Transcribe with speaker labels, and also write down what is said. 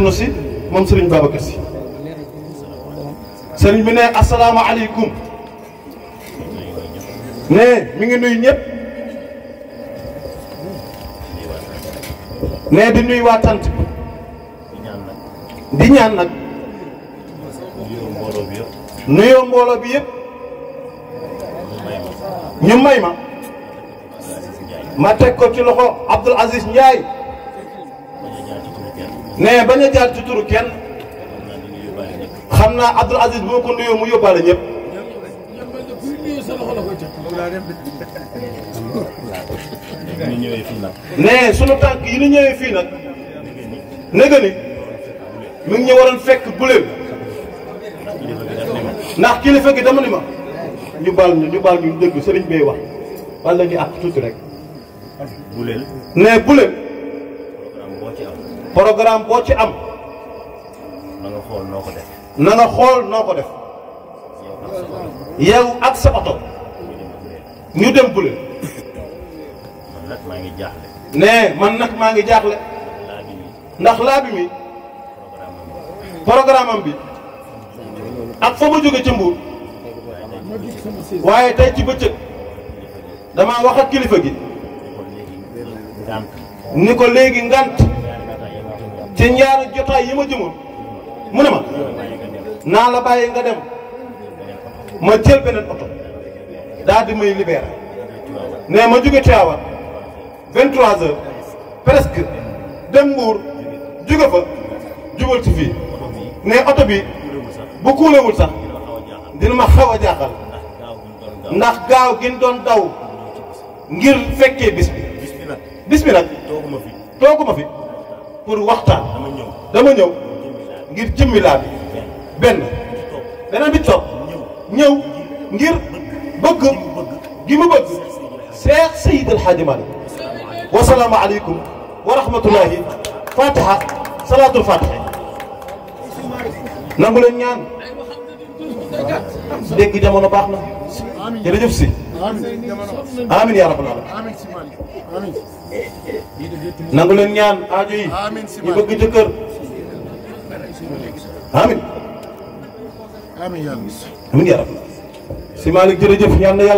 Speaker 1: Thierno Sy moom Serigne Babacar Sy Serigne bi ne asalaamaaleykum ne mi ngi nuyu ñëpp ne di nuyu waa tant bi di ñaan nag nuyoo mbooloo bi yëpp ñu may ma teg ko ci loxo Abdoul Aziz Ndiaye ne bañ a jaar ci turu kenn xam naa Abdoul Aziz boo ko nuyoo mu yóbbaale ñëpp ne sunu tànk yi ñu ñëwee fii nag néega ni mi ngi ñu waroon fekk buléem ndax kilifa gi dama ni ma ñu baal ñu dëgg sëriñ bay wax wala ñu àq tuuti rek ne buléem programme boo ci am na nga xool noo ko def yow ak sa oto ñu dem buléem ne man nag maa ngi jaaxle ndax laa bi mi programme am bi ak fa ma jóge ca Mbuur waaye tey ci bëccëg damaa wax ak kilifa gi ni ko léegi ngant ci ñaari jotaay yi ma jëmoon mu ne ma naa la bàyyi nga dem ma jël beneen oto daal di may libéré ne ma jóge Tivaouane 23h presque dem Mbuur jóge fa jubal ci fii ne oto bi bu kuulewul sax dina ma xaw a jaaxal ndax gaaw gi doon daw ngir fekkee bis bi nag tooguma fi pour waxtaan dama ñëw ngir jëmmi laa bi beneen bi toog ñëw ngir bëgg gi mu bëgg Cheikh Seydi El Hadji Malick wasalaamu aleykum wa rahmatullahi fatiha salaatul fatiha nangu leen ñaan dégg jamono baax na jërëjëf si amin ya rabbal alamin nangu leen ñaan aajo yi ñu bëgg jëkkër amin amin ya rabbal si Malick jërëjëf ñaan na yàlla